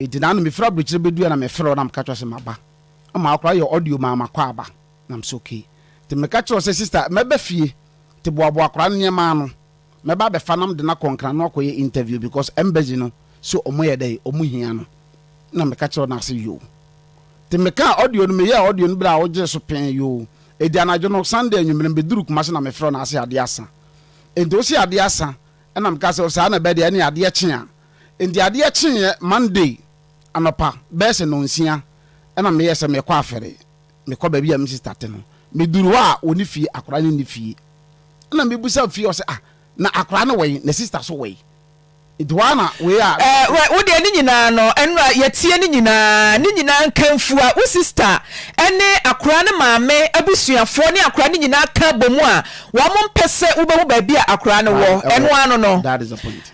Nti naano mefiri aburokyire bɛdua na mefrɛ wo na meka kyerɛ sɛ maba, ama akora yɛ audio maa makɔ aba na mesɛ okay. Nti meka kyerɛ sɛ, "Sister, mɛba fie, nti boaboa akora no nneɛma ano, mɛba abɛfa nam de no akɔ Nkran no akɔyɛ interview because embassy no so ɔmo yɛ dɛ ɔmo hia no." Na meka kyerɛ no ase yo. Nti meka audio no, meyɛ audio no berɛ a wogye so pɛn yo. Ɛdi anadwo no, Sunday anwummerɛ, mbɛduru Kumase na mefrɛ no ase adeɛ asa. Nti wo se adeɛ asa, ɛna meka sɛ saa na ɛbɛ deɛ ɛne adeɛ kye a. Nti adeɛ kyeeɛ Monday anɔpa bɛyɛ sɛ 9:00, ɛna meyɛ sɛ mekɔ afɛre, mekɔ baabi a me sister te no. Meduru hɔ a, ɔne fie, akwaraa no ne fie. Ɛna mebusa fie, ɔsɛ, "Ah, na akwaraa no wɔyi na sister so wɔyi?" Nti hɔ na wei a Ɛɛ, wo deɛ ne nyinaa no, ɛnura yɛtie ne nyinaa, ne nyinaa nkanfua wo sister ɛne akwaraa ne maame abusuafoɔ ne akwaraa ne nyinaa ka bɔ mu a wɔn mpɛ sɛ wobɛhu baabi a akwaraa no wɔ ɛno ano no. That is the point.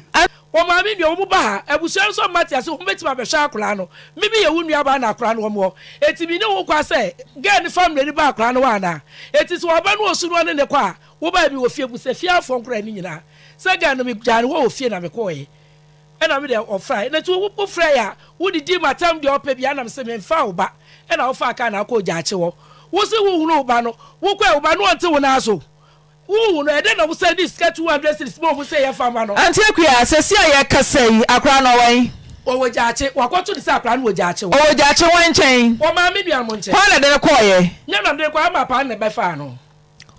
Wɔn maame nua wɔn ba ha, abusua nso mma te ase, wɔn bɛtumi abɛhwɛ akwaraa no. Mímí yɛ wo nua ba na akwaraa no wɔn wɔ eti mi ne wo kɔ asɛ girl ne family ne ba akwaraa no wɔ ana eti sɛ ɔba no osu no ne ne kɔ a, wo ba bi wɔ fie bu sɛ fie afɔ nkora ne nyinaa sɛ girl no mi gyaa ne hɔ wɔ fie na mi kɔɔ yɛ. Ɛna mi deɛ ɔfra na ti wo frɛ yɛ a, wodidi ma tam deɛ ɔpɛ bi anam sɛ mi nfa wo ba, ɛna wofa kaa na akɔ gyaakye hɔ. Wosi wo hunu wo ba no, wokɔ wo ba no ɔnte wo nan so, wohu no ɛdɛ na wosan di sika 200 cedis ma ɔmo sɛ yɛ fa ma no. Auntie Akua, sɛsi a yɛkasa yi, akwaraa no ɔwɔ yi? Wɔwɔ gyaakye, wakɔto ne sɛ akwaraa no wɔ gyaakye hɔ. Ɔwɔ gyaakye wɔn nkyɛn? Wɔ maame nua mo nkyɛn. Hwan na de ne kɔɔyɛ? Nyɛ nam de kɔ ama paa na bɛfaa no.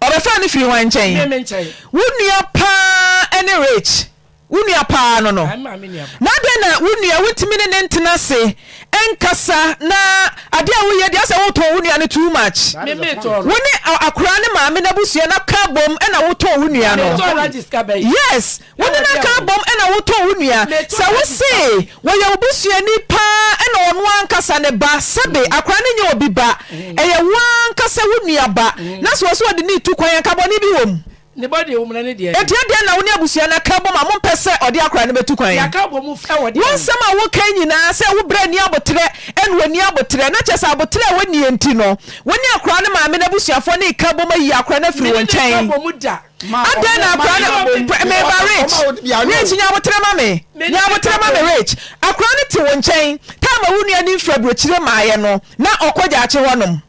Ɔbɛfaa no firi hwan nkyɛn? Me nkyɛn. Wo nua paa ne Rich, wo nua paa no. Ayi, maame nua ba. Na adɛn na wo nua wontumi ne ne ntena ase nkasa? Na adeɛ a woyɛ deɛ asɛ wotɔn wo nua no too much. Me me tɔn no. Wo ne akwaraa ne maame n'abusua na ka bom ɛna wotɔn wo nua me no. Tɔn na gye sika bɛyi. Yes, wo ne na ka bom ɛna wotɔn wo nua. Metɔn sɛ wo na se wɔyɛ wo busuani paa ɛna ɔno ankasa ne ba, sɛbe, akwaraa no nyɛ obi ba, ɛyɛ wo ankasa wo nua ba, na sɛ wɔ sɛ wɔde ne tu kwan, anka bɔne bi wɔ mu? Ne bɔ deɛ wɔm na ne deɛ. Enti ɛdeɛn na wo ne abusua no aka bom a mompɛ sɛ ɔde akwaraa no bɛtu kwan? Yɛaka bɔ mu ɛwɔ deɛ. Wo nsɛm a woka nyinaa sɛ wo brɛ ni abotrɛ ɛna wɔni abotrɛ, na kyerɛ sɛ abotrɛ a wɔnnie nti no, wo ne akwaraa no maame no abusuafoɔ ne ka bom ayi akwaraa no afiri me wo ne ne ka nkyɛn. Bɔ mu da. Adɛn na akwaraa no, meba Rich, Rich, nya abotrɛ ma me. Me ne nya ne abotrɛ ka ma me. bɔ mu. Rich, akwaraa no te wo nkyɛn time a wo nua ne mfiri aburokyire maayɛ no na ɔkɔ gyaakye hɔnom.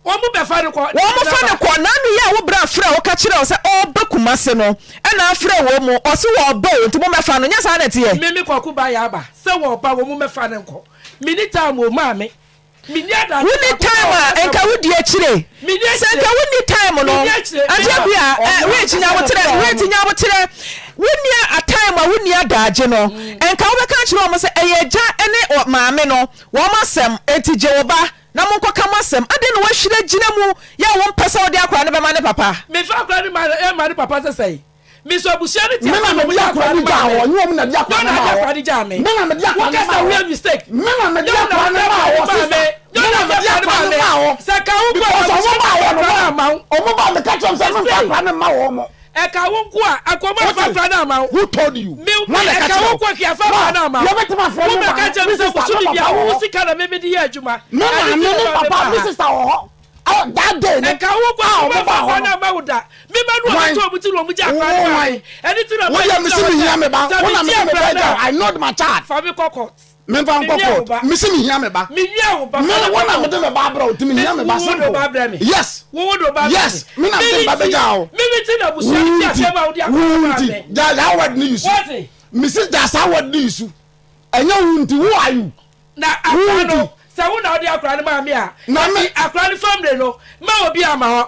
Wɔn mu bɛfa no kɔ. Wɔn mo fa no kɔ n'ano yi a wo bra frɛ wo ka kyerɛ wo sɛ ɔreba Kumase no, ɛna afrɛ wɔn mu ɔse wɔɔba o, nti mo mɛfa no, nyɛ saa na ɛteɛ? Me kɔko ba yɛ aba sɛ wɔba, wɔn mu mɛfa no nkɔ. Me ni time o, maame. Me ni adagye. Wonni time a nka wodi akyire. Me ni sɛ akyire. Nka wonni time no. Me ni akyire. Auntie Akua, Rich, nyabotrɛ, Rich, nyabotrɛ, wonni a time a wonni adagye no, nka wobɛka akyerɛ wɔn sɛ ɛyɛ agya ne maame no wɔn asɛm, enti gye wo ba na monkɔka mo asɛm. Adɛn na woahwiri agyina mu yɛ a wompɛ sɛ wode akwaraa no bɛma ne papa? Me fa akwaraa no ma ɛma ne papa sɛ sɛn? Me sɔ abusua no ti Me na ase na mede ɔmo de akwaraa akwaraa no no gyaa maa me. hɔ, nyɛ ɔmo na de akwaraa Nyɛ no na maa de hɔ. akwaraa no gyaa me. Me na mede akwaraa no Wokasa maa hɔ. woyɛ mistake. Me na mede Nyɛ wo na akwaraa no wode maa akwaraa hɔ, no maa sister. me. Me Nyɛ na na mede de akwaraa no akwaraa maa no me. maa hɔ. Sɛ ka wo nko a, Because ɔmo abusua baa no hɔ no, akwaraa no ama wo. ɔmo baa meka kyerɛ m sɛ memfa Mese. akwaraa no mma wɔn mo. Ɛka wo nko a, akɔmɔ afa Wote? akwaraa no ama wo. Who told you? Me Wɔn na ɛka ɛka kyerɛ wo wo. nko a, kì afa akwaraa no ama wo. Yɛbɛtumi afrɛ Wo me bɛka maame, kyerɛ me me sɛ sister, bosome me bia papa wɔ wo hɔ. sika na me mede yɛ adwuma. Me Ɛno maame nti na ne ma me papa, ba me ha. sister wɔ hɔ. Oh, that day no. Ɛka wo nko a, a akɔmɔ ɔmo afa baa hɔ akwaraa no no. ama wo da. Me ma no Why? ɔbɛtɔ ɔmo ti na ɔmo gye akwaraa no Wo maa why? me. Ɛno nti na Woyɛ ma me si mi hia me ba. Sɛ Wo na me me gye de me ba akwaraa no gya. a, I know my child. fa me kɔ court. Memfa nkɔ Me nua wo court. ba. Me si mi hia me ba. Me nua wo ba. Me Fa me wo kɔ na me court. de me ba abrɛ wo, nti me hia me ba, Wo wo de simple. wo ba abrɛ me. Yes. Wo wo de wo ba abrɛ Yes. me. Me na me de me ba bɛgya wo. Me me ti na abusua no ti aseɛ ma wo de akwaraa no Wo maa nti. me. Gya that word ni yusu. Wɔte. Me si gya saa word ni yusu. Ɛnyɛ wo nti, who are you? Na akwaraa Wo no, sɛ wo na wode akwaraa no maa me a, Na me- nti akwaraa no family no ma obi ama hɔ.